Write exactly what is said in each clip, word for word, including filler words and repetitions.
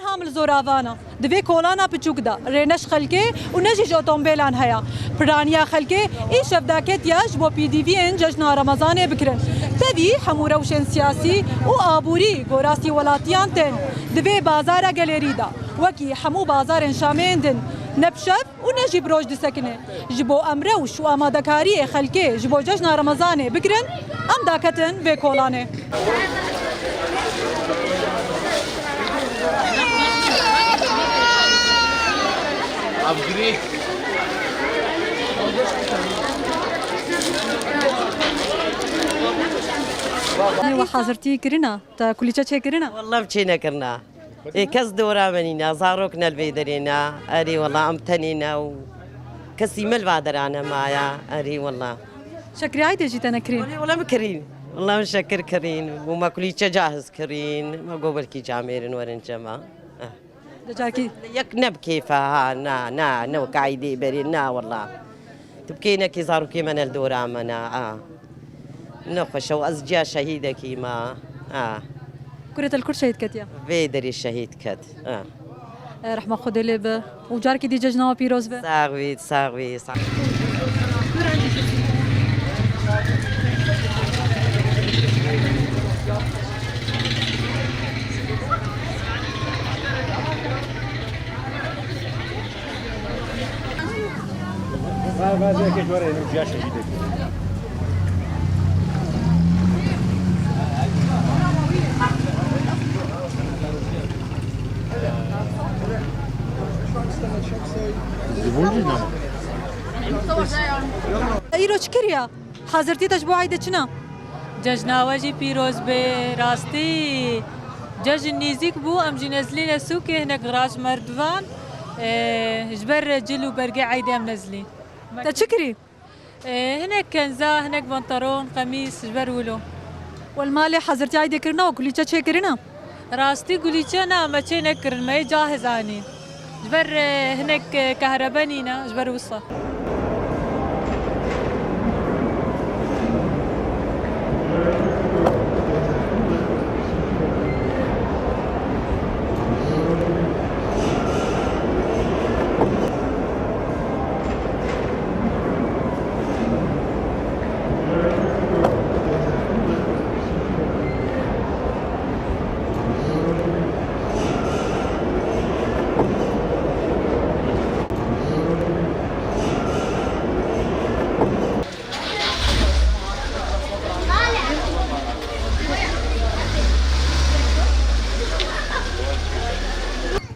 Ham li Zoravan e. Di vê kolana piçûk de rê ne ji xelkê û ne jî ji otomobêlan heye. Piraniya xelkê îşev daketiye ji bo pîdîviyên cejna Remezanê bikirin. Tevî hemû rewşên siyasî û aborî gorastî welatiyan tên. Di vê bazara gelêrî de, wekî hemû bazarên Şamê yên din, ne bi şev û ne jî bi roj disekine. Ji bo em rewş û amadekariyê xelkê ji bo cejna Remezanê bigirin, em daketin vê kolanê. Nê we hazirtî kirina? Te kulîçe çêkirina? Wallah, em çê nekirina. Ê, kes dora me nîne, zarok ne li vê derê ne. Erê, wela em tenê ne û kesî me li va dera nemaye. Erê, wela. Şekirê Eydê jî te nekirî? Erê, wela, min kirîn. Wela, min şekir kirîn. Û me kulîçe cahiz kirîn. Me got belkî camêrin werin cema. Eh. Di carkî. Yek ne bi kêfe ha, na, na, ne wek Eydê berê, na, wela. Tu bi kênekê zarokê me ne li dora me ne, a. Ne xweş e û ez ciya şehîdekî me, a. Kurê te li kur şehîd ketiye? Vê derê şehîd ket, a. E, rehma Xwedê lê be. Û carkê dî cejna we pîroz be. Sax bît, sax bît, sax. Îro çi kiriya? Hazirtî te ji bo Eydê çi ne? Cejna we jî pîroz be. Rastî cejn nêzîk bû, em jî nezlîne sûkê, hinek xiraş merdivan, e, ji ber cil û bergê Eydê em nezlî. Te çi kirî? E, hinek kenza, hinek pantalon, qemîs ji ber wilo. We li malê hazirtî Eydê kirina û kulîçe çêkirina? Rastî kulîçe na, me çê nekirin, me yê cahiz anîn. Ji ber, e, hinek, e, kehrebe nîne, ji ber wisa.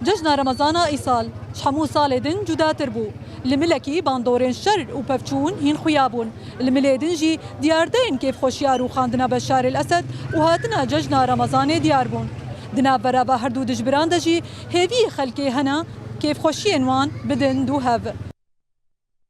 Cejna Remezana îsal ji hemû salê din cudatir bû. Li milekî bandorên şer û pevçûn hîn xuya bûn. Li milê din jî diyardeyên kêfxweşiya rûxandina Beşar el Esed û hatina cejna Remezanê diyar bûn. Di navbera va herdu dijbiran de jî hêviyê xelkê hene kêfxweşiyên wan bidin dû hev.